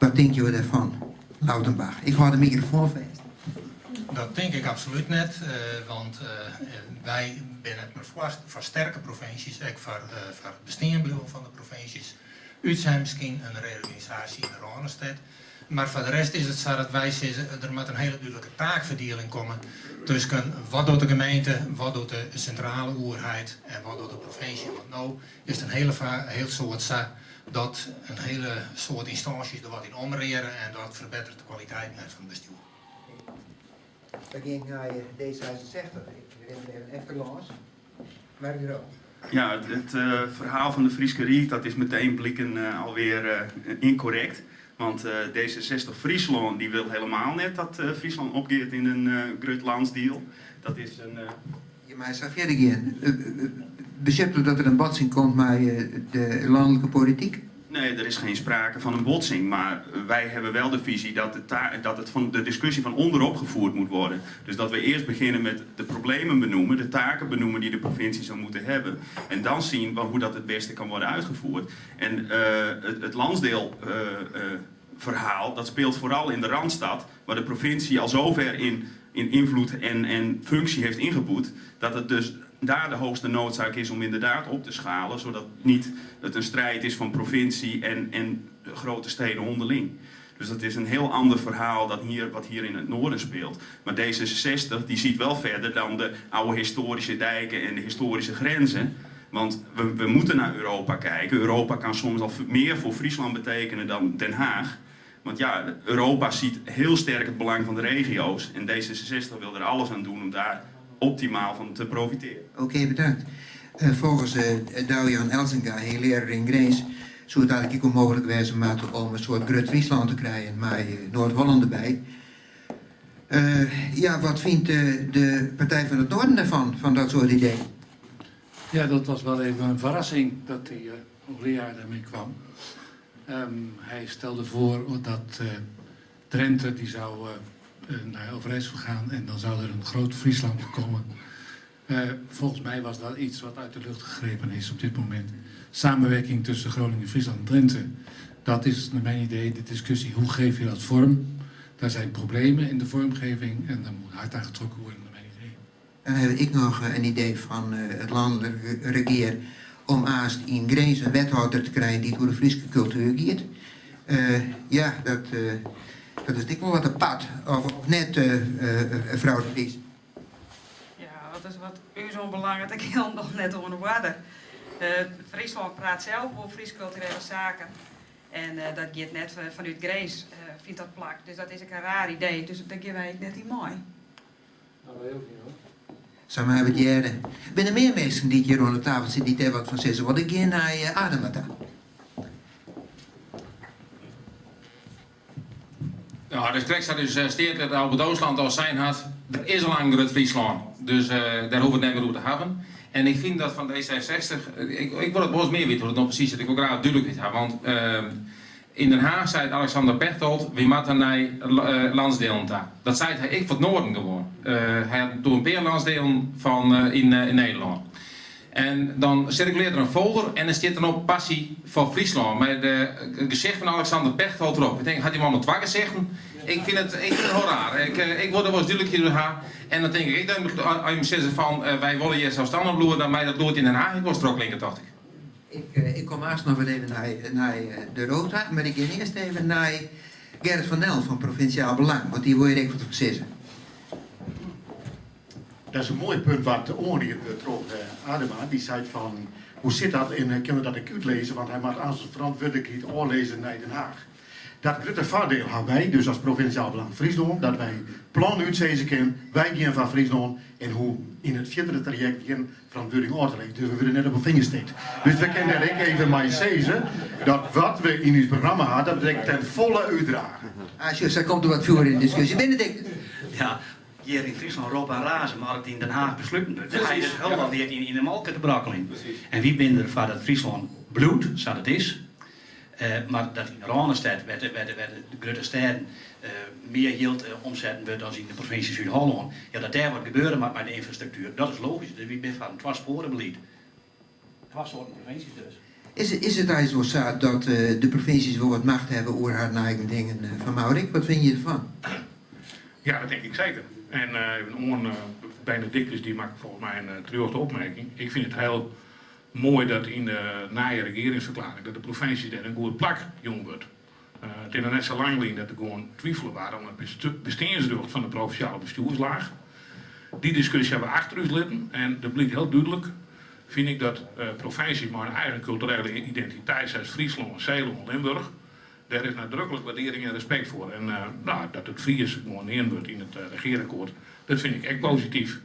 Wat tinke jo dêrfan, Lautenbach? Ik hâld de mikrofoan fêst. Dat tink ik absolút net, want wy binne net mear foar sterke provinsjes, ek foar it bestean bliuwen fan de provinsjes. Útsein miskien in reorganisaasje yn de Rânestêd. Mar foar de rest is it sa dat wy sizze, der moat in hiele dúdlike taakferdieling komme tusken wat docht de gemeente, wat docht de sintrale oerheid en wat docht de provinsje. Want no is it in hiele hiel soad sa dat in hiele soad ynstânsjes der wat yn omreare en dat ferbetteret de kwaliteit net fan it bestjoer. Dan gean ik nei D66. Ik rin der even efterlâns. Mark de Roo. Ja, it ferhaal fan de Fryske Ried dat is meteen bliken alweer ynkorrekt. Want D66 Fryslân dy wil helemaal net dat Fryslân opgiet yn in grut landsdiel. Dat is in. Je meie sa fierder gean. Beseft u dat der in botsing komt mei de lanlike polityk? Nee, der is geen sprake van een botsing, maar wij hebben wel de visie dat, de dat het van de discussie van onderop gevoerd moet worden. Dus dat we eerst beginnen met de problemen benoemen, de taken benoemen die de provincie zou moeten hebben. En dan zien hoe dat het beste kan worden uitgevoerd. En uh, het, het landsdeelverhaal, uh, uh, dat speelt vooral in de Randstad, waar de provincie al zover in, in invloed en, en functie heeft ingeboet, dat het dus daar de hoogste noodzaak is om inderdaad op te schalen, zodat niet het een strijd is van provincie en, en grote steden onderling. Dus dat is een heel ander verhaal dan hier, wat hier in het noorden speelt. Maar D66 die ziet wel verder dan de oude historische dijken en de historische grenzen. Want we, we moeten naar Europa kijken. Europa kan soms al meer voor Friesland betekenen dan Den Haag. Want ja, Europa ziet heel sterk het belang van de regio's. En D66 wil er alles aan doen om daar optimaal van te profiteren. Oké, bedankt. Uh, volgens uh, Douwe-Jan Elzinga, heechlearaar yn Grins, soe it eigentlik ek ûnmooglik wêze moatte om in soart grut Fryslân te krijen mei Noard-Hollân derby. Uh, ja, wat fynt de, de Partij van het Noorden derfan, fan dat soart ideeën? Ja, dat was wel even een verrassing dat die hoogleraar daarmee kwam. Um, hij stelde voor dat uh, Drenthe die zou uh, naar Overijssel gaan en dan zou er een groot Friesland komen. Uh, volgens mij was dat iets wat uit de lucht gegrepen is op dit moment. Samenwerking tussen Groningen, Friesland en Drenthe. Dat is naar mijn idee de discussie. Hoe geef je dat vorm? Daar zijn problemen in de vormgeving en daar moet hard aan getrokken worden, naar mijn idee. Dan ha ik noch in idee fan it lanlik regear om aanst yn Grins in wethâlder te krijen dy't oer de Fryske kultuer giet. Ja, dat, dat is ek wol wat apart, of, of net, frou De Vries? Ja, dat is wat ús oanbelanget ek hielendal net oan de oarder. Fryslân praat sels oer Frysk kulturele saken en dat giet net fanút Grins, fynt dat plak. Dus dat is ek in raar idee, dus dêr gean wy ek net yn mei. Nou, wy ook niet hoor. Sa meie we it hearre. Binne der mear minsken dy't hjir oan de tafel sitte dy't dêr wat fan sizze wolle? Ik gean nei Adema ta. Ja, dus krekt sa't ús steatelid Albert Oosland al sein hat, der is al lang in grut Fryslân, dus dêr hoege we it net mear oer te hawwen. En ik fyn dat fan D66, ik, ik wol it wolris mear witte hoe't it no presys sit, ik wol graach dúdlikheid ha, want yn Den Haach seit Alexander Pechtold, wy moatte nei landsdelen ta. Dat seit hy ek foar it Noarden gewoan. Hy hat it oer in pear landsdelen fan yn Nederlân. En dan sirkulearret der in folder en der stiet dan op Passy foar Fryslân mei it gesicht fan Alexander Pechtold derop. Ik tink, hat dy man no twa gesichten? Ik fyn it, ik fyn it hiel raar. Ik, ik wol der wolris dúdlikheid oer ha. En dan tink ik ek dat as jim sizze fan wy wolle hjir selsstannich bliuwe, dan mei dat lûd yn Den Haach ek wolris trochklinke, tocht ik. Ik, ik kom aanst noch wer even nei, nei de Rota, mar ik gean earst even nei Gerrit van Nel fan Provinsjaal Belang, want dy wol hjir ek wat fan sizze. Dat is in moai punt wat oanrierd wurdt troch Adema. Dy seit fan, hoe sit dat en kinne we dat ek útlizze, want hy moat aanst ferantwurdlikheid ôflizze nei Den Haach. Dat grutte foardiel ha wy dus as Provinsjaal Belang Fryslân, dat wy plan útsizze kinne, wy gean foar Fryslân en hoege yn it fierdere trajekt gjin ferantwurding ôf te lizzen. Dus we wurde net op 'e finger stikt. Dus we kinne dêr ek even mei sizze dat wat we yn ús programma ha, dat we it ek ten folle útdrage. Ah, sjoch, sa komt der wat fjoer yn de diskusje. Benedict. Ja, hjir yn Fryslân roppe en raze, mar as it yn Den Haach besluten wurdt, dan ha je it hielendal neat yn de molke te brokkeljen. En wy binne der foar dat Fryslân bliuwt sa't it is, mar dat yn de Rânestêd, wêr't de grutte stêden mear jild omsetten wurdt as yn de provinsje Súd-Hollân, ja, dat dêr wat gebeure moat mei de ynfrastruktuer. Dat is logysk. Dus wy binne foar in twaspoarebelied. Twa soarten provinsjes dus. Is, is it eins wol sa dat de provinsjes wol wat macht hawwe oer harren eigen dingen? Van Mourik, wat fine je derfan? Ja, dat tink ik seker. En even oan Benedictus, dy makke folgens my in terjochte opmerking. Ik fyn it hiel moai dat yn de nije regearingsferklearring dat de provinsjes dêr in goed plak jûn wurdt. It is noch net sa lang lyn dat der gewoan twifele waard oan it besteansrjocht fan de provinsjale bestjoerslaach. Dy diskusje hawwe we achter ús litten en der blykt hiel dúdlik, fyn ik, dat provinsjes mei in eigen kulturele identiteit, sa as Fryslân, Seelân, Limburch, dêr is nadruklik waardearring en respekt foar. En dat it Frysk gewoan neamd wurdt yn it regearakkoart, dat fyn ik ek posityf.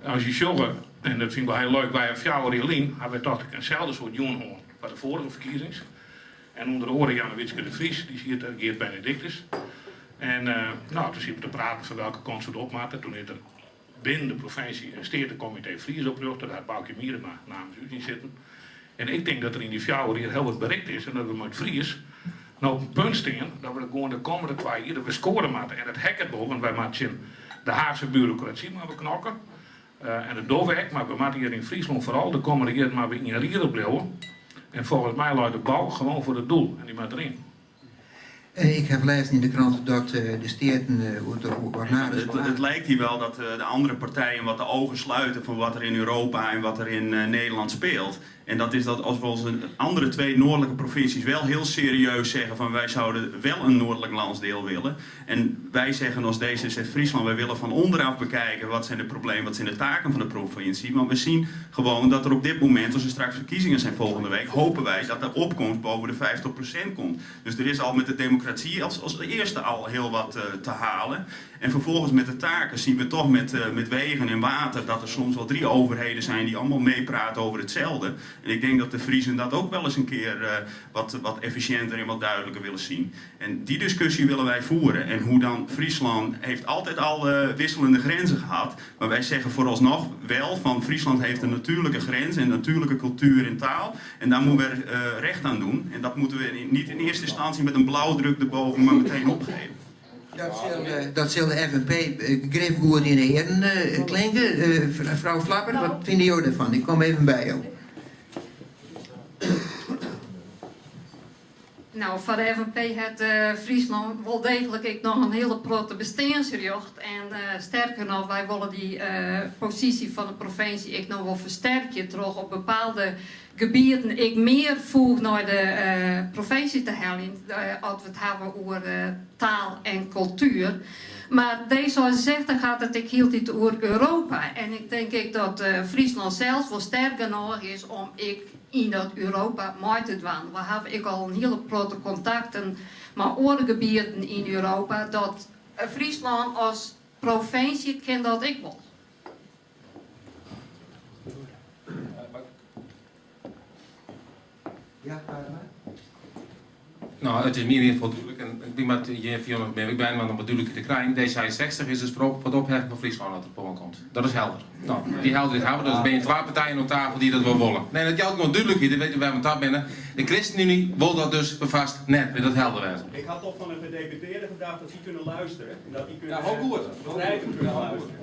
As je sjogge, en dat fyn ik wol hiel leuk, wy hawwe fjouwer jier lyn hawwe wy tocht ik inselde soart jûn hân foar de foarige ferkiezings. En ûnder oare Jannewietske de Vries, dy siet der, Geart Benedictus. En no, toen sieten we te praten fan welke kant soe it op moatte. Toen is der binnen de provinsje in steatekomitee Fries oprjochte, dêr hat Baukje Miedema namens ús yn sitten. En ik tink dat der yn dy fjouwer jier hiel wat berikt is en dat we mei it Fries no op in punt stean dat we gewoan de kommende twa jier dat we skoare moatte. En dat heakket wol, want wy moatte tsjin de Haachse burokrasy moatte we knokke. En dat dogge we ek, mar we moatte hjir yn Fryslân foaral de kommende jierren moatte we ienriedich bliuwe. En folgens my leit de bal gewoan foar it doel en dy moat deryn. Ik haw lêzen yn de krante dat de Steaten ornaris wol. Het lijkt hier wel dat de andere partijen wat de ogen sluiten van wat er in Europa en wat er in Nederland speelt. En dat is dat als we onze andere twee noordelijke provincies wel heel serieus zeggen van wij zouden wel een noordelijk landsdeel willen. En wij zeggen als D66 Friesland, wij willen van onderaf bekijken wat zijn de problemen, wat zijn de taken van de provincie. Want we zien gewoon dat er op dit moment, als er straks verkiezingen zijn volgende week, hopen wij dat de opkomst boven de 50% komt. Dus er is al met de democratie als, als eerste al heel wat te halen. En vervolgens met de taken zien we toch met wegen en water dat er soms wel drie overheden zijn die allemaal meepraten over hetzelfde. En ik denk dat de Friezen dat ook wel eens een keer wat efficiënter en wat duidelijker willen zien. En die discussie willen wij voeren. En hoe dan Friesland heeft altijd al wisselende grenzen gehad. Maar wij zeggen vooralsnog wel van Friesland heeft een natuurlijke grens en natuurlijke cultuur en taal. En daar moeten we recht aan doen. En dat moeten we niet in eerste instantie met een blauwdruk erboven maar meteen opgeven. Dat sil de FNP grif goed yn de earen klinke. Frou Flapper, wat fine jo dêrfan? Ik kom even by jo. No, foar de FNP hat Fryslân wol deeglik ek noch in hiele protte besteansrjocht. En sterker noch, wy wolle dy posysje fan de provinsje ek noch wol fersterkje troch op bepaalde gebieten ek mear foech nei de provinsje te heljen as we it hawwe oer taal en kultuer. Mar D66 hat it ek hieltyd oer Europa en ik tink ek dat Fryslân sels wol sterk genôch is om ek yn dat Europa mei te dwaan. We hawwe ek al in hiele protte kontakten mei oare gebieten yn Europa dat Fryslân as provinsje kin dat ek wol. No, it is my yn ieder gefal dúdlik en ik moat hjir foar noch ik ben om wat dúdlikheid te krijen. D66 is dus foar it opheffen fan Fryslân as it op oankomt. Dat is helder. No, dy helderheid hawwe we. Dus der binne twa partijen oan tafel dy't dat wol wolle. Nee, dat jout gewoan dúdlikheid, dan witte we wêr't we ta binne. De ChristenUnie wol dat dus perfoarst net, lit dat helder wêze. Ik had toch van een gedeputeerde gedacht dat die kunnen luisteren en dat die kunnen Ja, heel goed. begrijpen kunnen luisteren.